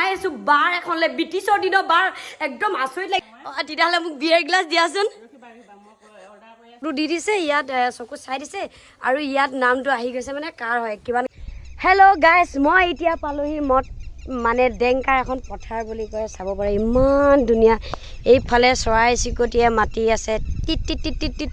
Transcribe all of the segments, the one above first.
সোমাই আছো বাৰ এখনলৈ, ব্ৰিটিছৰ দিনৰ বাৰ, একদম আচৰিত লাগে। তেতিয়াহ'লে মোক বিয়েৰ গিলাচ দিয়াচোন। দি দিছে ইয়াত, চকু চাই দিছে আৰু ইয়াত নামটো আহি গৈছে, মানে কাৰ হয় কিমান। হেল্ল' গাইজ, মই এতিয়া পালোহি মত মানে ডেংকাৰ এখন পথাৰ বুলি কয়, চাব পাৰে ইমান ধুনীয়া। এইফালে চৰাই চিৰিকটিয়ে মাতি আছে টিট টিট টিট টিট টিট।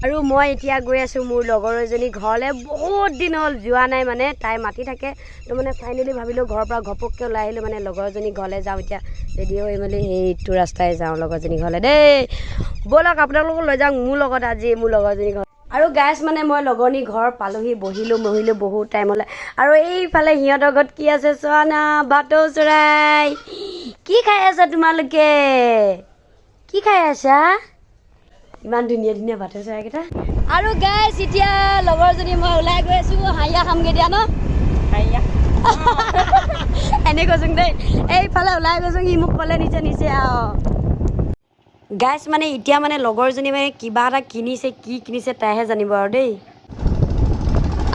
আৰু মই এতিয়া গৈ আছোঁ মোৰ লগৰ এজনী ঘৰলৈ, বহুত দিন হ'ল যোৱা নাই, মানে তাই মাতি থাকে। তো মানে ফাইনেলি ভাবিলোঁ ঘৰৰ পৰা ঘপককৈ ওলাই আহিলোঁ, মানে লগৰজনী ঘৰলৈ যাওঁ। এতিয়া ৰেডি হৈ মেলি সেইটো ৰাস্তাই যাওঁ লগৰজনী ঘৰলৈ দেই। ব'লক আপোনালোকক লৈ যাওঁ মোৰ লগত আজি মোৰ লগৰজনী ঘৰ। আৰু গাইজ মানে মই লগৰণী ঘৰ পালোহি, বহিলোঁ বহিলোঁ বহুত টাইমলৈ। আৰু এইফালে সিহঁতৰ ঘৰত কি আছে চোৱা না, ভাটৌ চৰাই। কি খাই আছা তোমালোকে? কি খাই আছা? ইমান ধুনীয়া ধুনীয়া ভাটৌ চৰাইকেইটা। আৰু গাইজ এতিয়া লগৰজনী মই ওলাই গৈ আছোঁ, হাঁহিয়া খামগৈ দিয়া ন, এনে কৈছোং দেই। এইফালে ওলাই গৈছোং, সি মোক ক'লে নিচে নিচে। আৰু গাইজ মানে এতিয়া মানে লগৰজনী মানে কিবা এটা কিনিছে, কি কিনিছে তাইহে জানিব আৰু দেই।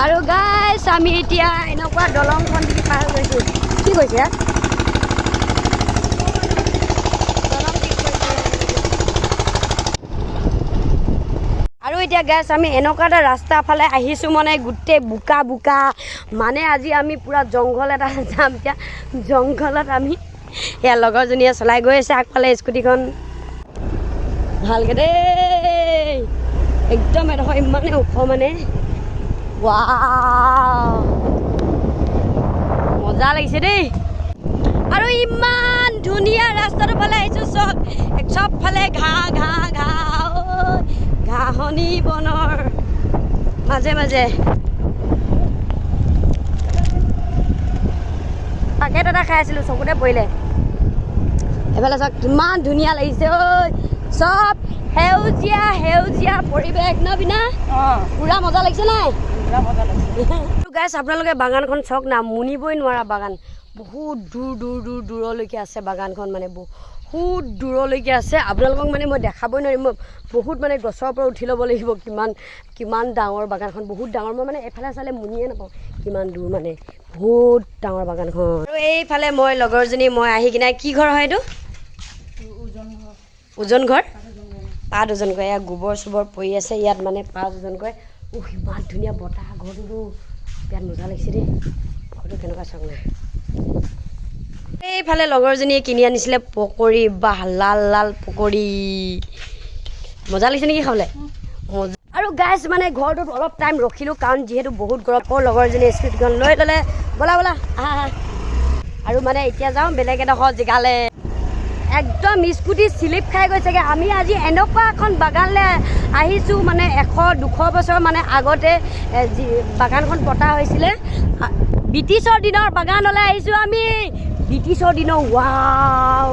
আৰু গাইজ আমি এতিয়া এনেকুৱা দলংখন দি পাৰ গৈছোঁ। কি কৈছে? আৰু এতিয়া গাইজ আমি এনেকুৱা এটা ৰাস্তা ফালে আহিছোঁ, মানে গোটেই বোকা বোকা, মানে আজি আমি পূৰা জংঘল এটা যাম। এতিয়া জংঘলত আমি এয়া লগৰজনীয়ে চলাই গৈ আছে আগফালে স্কুটিখন ভালকৈ দেই, একদম এডোখৰ ইমানেই ওখ, মানে ৱাও মজা লাগিছে দেই। আৰু ইমান ধুনীয়া ৰাস্তাটো ফালে আহিছোঁ, চব চবফালে ঘাঁহ ঘাঁহ ঘাঁহ, ঘাঁহনি বনৰ মাজে মাজে। পাকেট এটা খাই আছিলোঁ, চকুতে পৰিলে। এইফালে চাওক কিমান ধুনীয়া লাগিছে ঐ, চব সেউজীয়া সেউজীয়া পৰিৱেশ ন বিনা, পুৰা মজা লাগিছে নাই? গাইজ আপোনালোকে বাগানখন চাওক না, মুনিবই নোৱাৰা বাগান, বহুত দূৰ দূৰ দূৰ দূৰলৈকে আছে বাগানখন, মানে বহুত দূৰলৈকে আছে। আপোনালোকক মানে মই দেখাবই নোৱাৰিম, মই বহুত মানে গছৰ পৰা উঠি ল'ব লাগিব, কিমান কিমান ডাঙৰ বাগানখন, বহুত ডাঙৰ। মই মানে এফালে চালে মুনিয়ে নাপাওঁ কিমান দূৰ, মানে বহুত ডাঙৰ বাগানখন। আৰু এইফালে মই লগৰজনী মই আহি কিনে, কি ঘৰ হয় এইটো? ওজন ঘৰ, পাত ওজন কৰে। ইয়াত গোবৰ চোবৰ পৰি আছে ইয়াত, মানে পাত ওজন কৰে। ইমান ধুনীয়া বতাহ, ঘৰটোতো বিৰাট মজা লাগিছে দেই। ঘৰটো কেনেকুৱা চাওক না। এইফালে লগৰজনীয়ে কিনি আনিছিলে পকৰি, বাহ লাল লাল পকৰি, মজা লাগিছে নেকি খাবলৈ? মজা। আৰু গাইজ মানে ঘৰটোত অলপ টাইম ৰখিলোঁ, কাৰণ যিহেতু বহুত গৰম। আকৌ লগৰজনীয়ে স্কুটিখন লৈ ল'লে, ব'লা ব'লা আহা আহা। আৰু মানে এতিয়া যাওঁ বেলেগ এডোখৰ জেগালৈ। একদম স্কুটি শ্লিপ খাই গৈছেগৈ। আমি আজি এনেকুৱা এখন বাগানলৈ আহিছোঁ, মানে 100-200 বছৰ মানে আগতে যি বাগানখন পতা হৈছিলে, ব্ৰিটিছৰ দিনৰ বাগানলৈ আহিছোঁ আমি। ব্ৰিটিছৰ দিনৰ, ৱাও,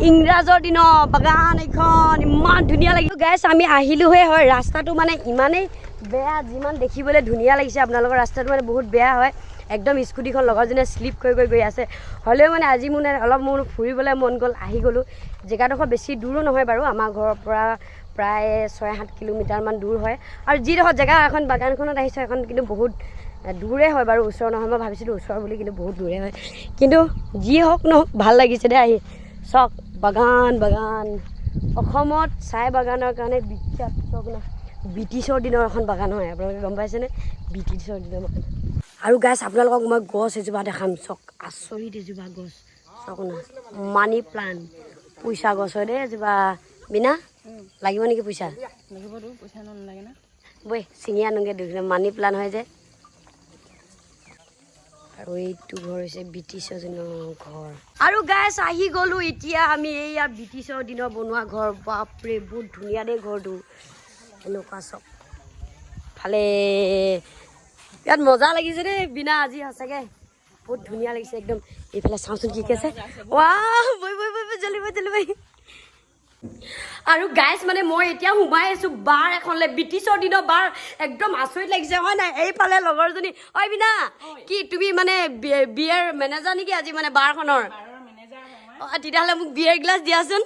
ইংৰাজৰ দিনৰ বাগান এইখন, ইমান ধুনীয়া লাগিব। গাইজ আমি আহিলোঁহে হয়, ৰাস্তাটো মানে ইমানেই বেয়া, যিমান দেখিবলৈ ধুনীয়া লাগিছে আপোনালোকৰ, ৰাস্তাটো মানে বহুত বেয়া হয়। একদম স্কুটিখন লগৰজনীয়ে শ্লিপ কৰি কৰি গৈ আছে। হ'লেও মানে আজি মোৰ অলপ মোৰ ফুৰিবলৈ মন গ'ল, আহি গ'লোঁ। জেগাডোখৰ বেছি দূৰো নহয় বাৰু, আমাৰ ঘৰৰ পৰা প্ৰায় 6-7 কিলোমিটাৰমান দূৰ হয়। আৰু যিডোখৰ জেগা এখন বাগানখনত আহিছোঁ, এখন কিন্তু বহুত দূৰে হয় বাৰু, ওচৰ নহয়। মই ভাবিছিলোঁ ওচৰ বুলি, কিন্তু বহুত দূৰে হয়। কিন্তু যি হওক নহওক ভাল লাগিছে দেই আহি। চাওক বাগান বাগান, অসমত চাহ বাগানৰ কাৰণে বিখ্যাত। চাওক না, ব্ৰিটিছৰ দিনৰ এখন বাগান হয়, আপোনালোকে গম পাইছেনে? ব্ৰিটিছৰ দিনৰ বাগান। আৰু গাইজ আপোনালোকক মই গছ এজোপা দেখাম, চাওক আচৰিত এজোপা গছ, চাওক না, মানি প্লান্ট, পইচা গছ হয় দেই এজোপা। বিনা লাগিব নেকি পইচা? বৈ ছিঙি আনোগৈ দুখিনি, মানি প্লান্ট হয় যে। আৰু এইটো ঘৰ হৈছে ব্ৰিটিছৰ দিনৰ ঘৰ। আৰু গাইজ আহি গ'লোঁ এতিয়া আমি এইয়া ব্ৰিটিছৰ দিনৰ বনোৱা ঘৰ। বাপৰে বহুত ধুনীয়া দেই ঘৰটো, এনেকুৱা চব ফালে ইয়াত মজা লাগিছে দেই বিনা, আজি সঁচাকৈ বহুত ধুনীয়া লাগিছে একদম। এইফালে চাওঁচোন কি কি আছে। ৱাহ, বৈ বৈ বৈ বৈ জল্দি বৈ জল্দি বৈ। আৰু গাইজ মানে মই এতিয়া সোমাই আছোঁ বাৰ এখনলৈ, ব্ৰিটিছৰ দিনৰ বাৰ, একদম আচৰিত লাগিছে হয় নাই? এইফালে লগৰজনী, ঐ বিনা, কি তুমি মানে বিয়েৰ মেনেজাৰ নেকি আজি মানে বাৰখনৰ? তেতিয়াহ'লে মোক বিয়েৰ গিলাচ দিয়াচোন।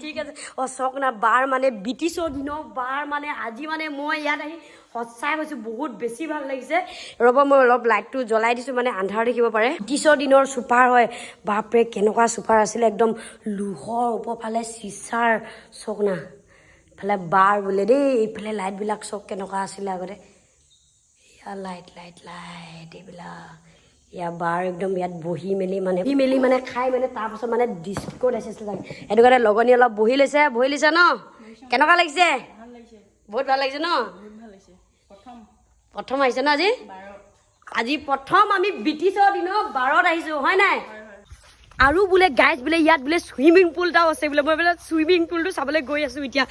ঠিক আছে। অঁ, চাওক না, বাৰ মানে ব্ৰিটিছৰ দিনৰ বাৰ। মানে আজি মানে মই ইয়াত আহি সঁচাই কৈছোঁ, বহুত বেছি ভাল লাগিছে। ৰ'ব, মই অলপ লাইটটো জ্বলাই দিছোঁ, মানে আন্ধাৰ দেখিব পাৰে। ব্ৰিটিছৰ দিনৰ চোফাৰ হয়। বাপৰে, কেনেকুৱা চোফাৰ আছিলে, একদম লোহৰ, ওপৰফালে চিচাৰ। চাওক না, ইফালে বাৰ বোলে দেই। এইফালে লাইটবিলাক চাওক কেনেকুৱা আছিলে আগতে। এয়া লাইট, লাইট, লাইট এইবিলাক। ইয়াৰ বাৰ একদম, ইয়াত বহি মেলি মানে খাই মানে তাৰপাছত মানে ডিস্ক'ত আহিছিলে চাগে। সেইটো কাৰণে লগনী অলপ বহি লৈছে, বহি লৈছে ন। কেনেকুৱা লাগিছে? ভাল লাগিছে। বহুত ভাল লাগিছে ন? বহুত ভাল লাগিছে। প্ৰথম প্ৰথম আহিছে ন আজি? বাৰ। আজি প্ৰথম আমি ব্ৰিটিছৰ দিনৰ বাৰত আহিছোঁ, হয় নাই? হয় হয়। আৰু বোলে গাইজ, বোলে ইয়াত বোলে চুইমিং পুল এটাও আছে বোলে। মই বোলে চুইমিং পুলটো চাবলৈ গৈ আছোঁ এতিয়া।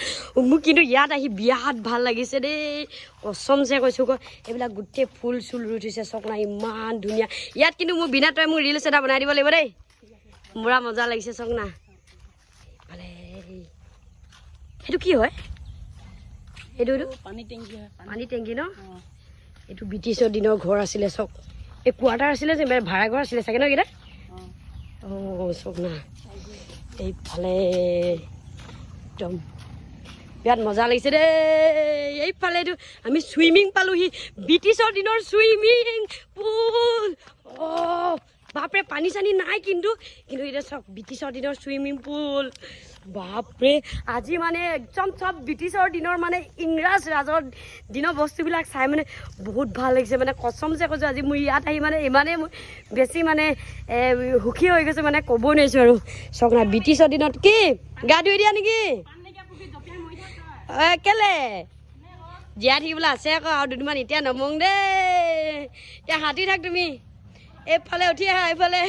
মোক কিন্তু ইয়াত আহি বিৰাট ভাল লাগিছে দেই, কচমছে কৈছোঁ। ক এইবিলাক গোটেই ফুল চুল ৰুই থৈছে, চাওক না, ইমান ধুনীয়া ইয়াত। কিন্তু মোৰ বিনা, তই মোক ৰিলচ এটা বনাই দিব লাগিব দেই। পুৰা মজা লাগিছে, চাওক না। ইফালে সেইটো কি হয়? এইটো পানী টেংকি হয়, পানী। পানী টেংকি ন? অঁ। এইটো ব্ৰিটিছৰ দিনৰ ঘৰ আছিলে, চাওক। এই কোৱাৰ্টাৰ আছিলে যে, মানে ভাড়া ঘৰ আছিলে চাগে ন এইকেইটা? অঁ। অঁ, চাওক না, এইফালে একদম বিৰাট মজা লাগিছে দেই। এইফালে এইটো আমি চুইমিং পালোহি, ব্ৰিটিছৰ দিনৰ চুইমিং পুল। অঁ বাপৰে, পানী চানী নাই কিন্তু। কিন্তু এতিয়া চাওক, ব্ৰিটিছৰ দিনৰ চুইমিং পুল। বাপৰে, আজি মানে একদম চব ব্ৰিটিছৰ দিনৰ, মানে ইংৰাজ ৰাজৰ দিনৰ বস্তুবিলাক চাই মানে বহুত ভাল লাগিছে। মানে কচমছে কৈছোঁ, আজি মোৰ ইয়াত আহি মানে ইমানেই মই বেছি মানে সুখী হৈ গৈছোঁ, মানে ক'বই নোৱাৰিছোঁ। আৰু চাওক না, ব্ৰিটিছৰ দিনত কি গা ধুই দিয়া নেকি? কেলে জীয়াই থাকিবলৈ আছে আকৌ আৰু দুদিনমান। এতিয়া নমং দেই, এতিয়া হাতী থাক তুমি। এইফালে উঠি আহা, এইফালে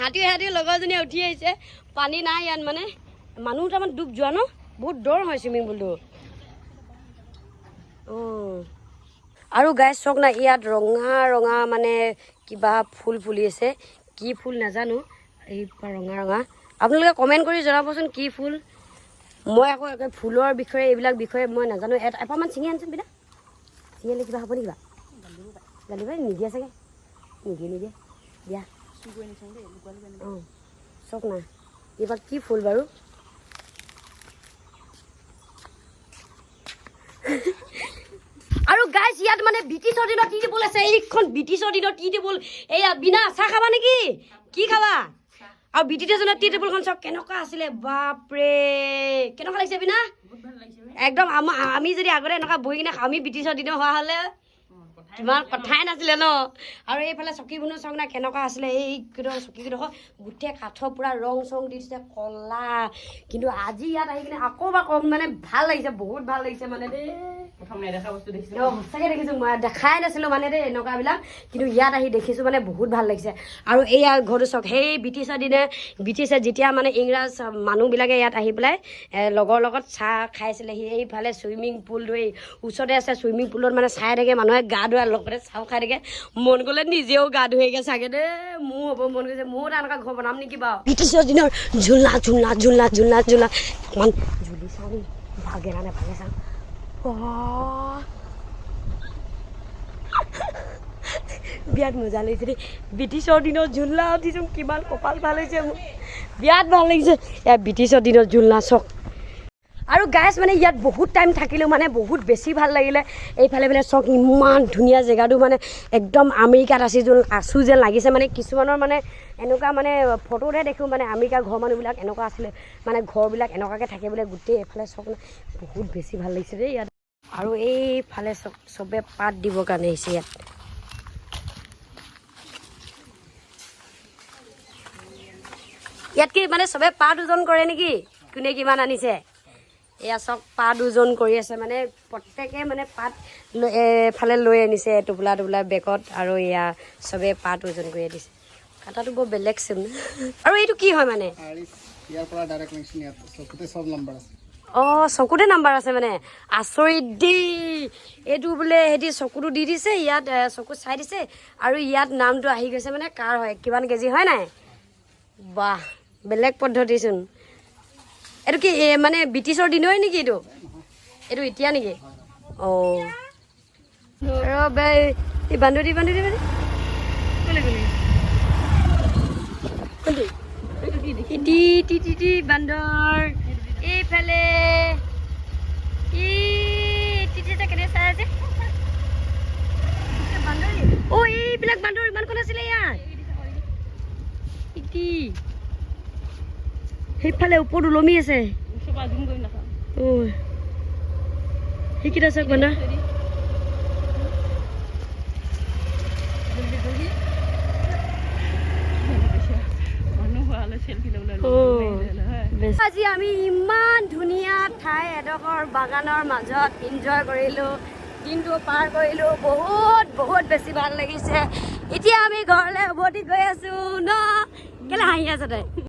হাতী হাতী। লগৰজনীয়ে উঠি আহিছে। পানী নাই ইয়াত, মানে মানুহ দুটামান ডুব যোৱা ন, বহুত দ হয় চুইমিং পুলটো। অঁ, আৰু গাইজ, চাওক না, ইয়াত ৰঙা ৰঙা মানে কিবা ফুল ফুলি আছে। কি ফুল নাজানো, এই ৰঙা ৰঙা। আপোনালোকে কমেণ্ট কৰি জনাবচোন কি ফুল। মই আকৌ একে ফুলৰ বিষয়ে, এইবিলাক বিষয়ে মই নাজানো। এপাহমান ছিঙি আনচোন বিনা। ছিঙি আনিলে কিবা হ'ব নেকি? কিবা গালিব নিদিয়ে চাগে। নিদিয়ে, নিদিয়ে দিয়া। চুৰ কৰি নিচাং দেই, লুকুৱাই লুকুৱাই নিবা। অঁ, চাওক না, এইবাৰ কি ফুল বাৰু? আৰু গাইজ, ইয়াত মানে ব্ৰিটিছৰ দিনৰ টি টেবুল আছে। এইখন ব্ৰিটিছৰ দিনৰ টি টেবুল। এইয়া বিনা, চাহ খাবা নেকি? কি খাবা? আৰু ব্ৰিটিছৰ দিনৰ টি টেবুলখন চাওক কেনেকুৱা আছিলে। বাপৰে, কেনেকুৱা লাগিছে বিনা? বহুত ভাল লাগিছে বে। একদম আমাৰ আমি যদি আগতে এনেকুৱা বহি কিনে, আমি ব্ৰিটিছৰ দিনৰ হোৱা হ'লে কথাই কিমান কথাই নাছিলে ন। আৰু এইফালে চকীবোনো চাওক না কেনেকুৱা আছিলে। এই চকীকেইডোখৰ গোটেই কাঠৰ, পূৰা ৰং চং দি দিছে ক'লা। কিন্তু আজি ইয়াত আহি কিনে আকৌ এবাৰ কম, মানে ভাল লাগিছে, বহুত ভাল লাগিছে মানে দেই। প্ৰথম নেদেখা বস্তু দেখিছো। অ, সঁচাকৈ দেখিছোঁ, মই দেখাই নাছিলোঁ মানে দেই এনেকুৱাবিলাক। কিন্তু ইয়াত আহি দেখিছোঁ, মানে বহুত ভাল লাগিছে। আৰু এইয়া ঘৰটো চাওক, সেই ব্ৰিটিছৰ দিনে, ব্ৰিটিছে যেতিয়া মানে ইংৰাজ মানুহবিলাকে ইয়াত আহি পেলাই লগৰ লগত চাহ খাইছিলেহি। এইফালে চুইমিং পুলটো এই ওচৰতে আছে। চুইমিং পুলত মানে চাই থাকে মানুহে, গা ধোৱাৰ লগতে চাহো খাই থাকে। মন গ'লে নিজেও গা ধুৱেগৈ চাগে দেই। মোৰ হ'ব মন গৈছে, ময়ো এটা এনেকুৱা ঘৰ বনাম নেকি বাৰু? ব্ৰিটিছৰ দিনৰ ঝুলনা, ঝুলনা, ঝুলনা, ঝুলনা, ঝুলনা। অকণমান ঝুলি চাওঁ নেকি? ভাগে না নাভাগে চাওঁ। বাহ, বিৰাট মজা লাগিছে দেই। ব্ৰিটিছৰ দিনৰ ঝুলনা উঠিছোঁ, কিমান কপাল ভাল হৈছে মোৰ, বিৰাট ভাল লাগিছে। ইয়াত ব্ৰিটিছৰ দিনৰ ঝুলনা চাওক। আৰু গাইজ, মানে ইয়াত বহুত টাইম থাকিলোঁ, মানে বহুত বেছি ভাল লাগিলে। এইফালে মানে চাওক, ইমান ধুনীয়া জেগাটো, মানে একদম আমেৰিকাত আছি যেন আছোঁ যেন লাগিছে। মানে কিছুমানৰ মানে এনেকুৱা মানে ফটোতহে দেখোঁ, মানে আমেৰিকাৰ ঘৰ মানুহবিলাক এনেকুৱা আছিলে, মানে ঘৰবিলাক এনেকুৱাকৈ থাকে বোলে গোটেই। এইফালে চাওক না, বহুত বেছি ভাল লাগিছে দেই ইয়াত। আৰু এইফালে চাওক, চবে পাত দিবৰ কাৰণে আহিছে ইয়াত। ইয়াত কি মানে চবে পাত ওজন কৰে নেকি, কোনে কিমান আনিছে? এয়া চব পাত ওজন কৰি আছে। মানে প্ৰত্যেকে মানে পাত এফালে লৈ আনিছে টোপোলা টোপোলা বেগত। আৰু এয়া চবে পাত ওজন কৰি আনিছে। কাটাটো বৰ বেলেগ চোন। আৰু এইটো কি হয় মানে? ইয়াৰ পৰা ডাইৰেক্ট কানেকশ্যন, ইয়াত চকুতে চব নাম্বাৰ আছে। অঁ, চকুতে নাম্বাৰ আছে, মানে আচৰিত দেই। এইটো বোলে সিহঁতি চকুটো দি দিছে ইয়াত, চকু চাই দিছে আৰু ইয়াত নামটো আহি গৈছে, মানে কাৰ হয়, কিমান কেজি হয় নাই। বাহ, বেলেগ পদ্ধতিচোন। এইটো কি মানে ব্ৰিটিছৰ দিনৰে নেকি এইটো? এইটো এতিয়া নেকি? অঁ, ৰ'ব, এই বান্ধি বান্ধি বান্ধি। কোনটো? ইটি টি টি টি বান্দৰ এইফালে। ই টিটি এটা কেনেকৈ চাই আছে অ'। এইবিলাক বান্দৰ ইমানখন আছিলে ইয়াত। ইটি সেইফালে ওপৰত ওলমি আছে। ওচৰৰ পৰা জুম কৰি নাচাওঁ। ঐ, সেইকেইটা চাওক বান্দৰ। জলদি জলদি। মানুহ হোৱা হ'লে চেলফি ল'বলৈ। আজি আমি ইমান ধুনীয়া ঠাই এডোখৰ বাগানৰ মাজত এনজয় কৰিলোঁ, দিনটো পাৰ কৰিলোঁ। বহুত বহুত বেছি ভাল লাগিছে। এতিয়া আমি ঘৰলৈ উভতি গৈ আছোঁ ন? কেলে হাঁহি আছ তই?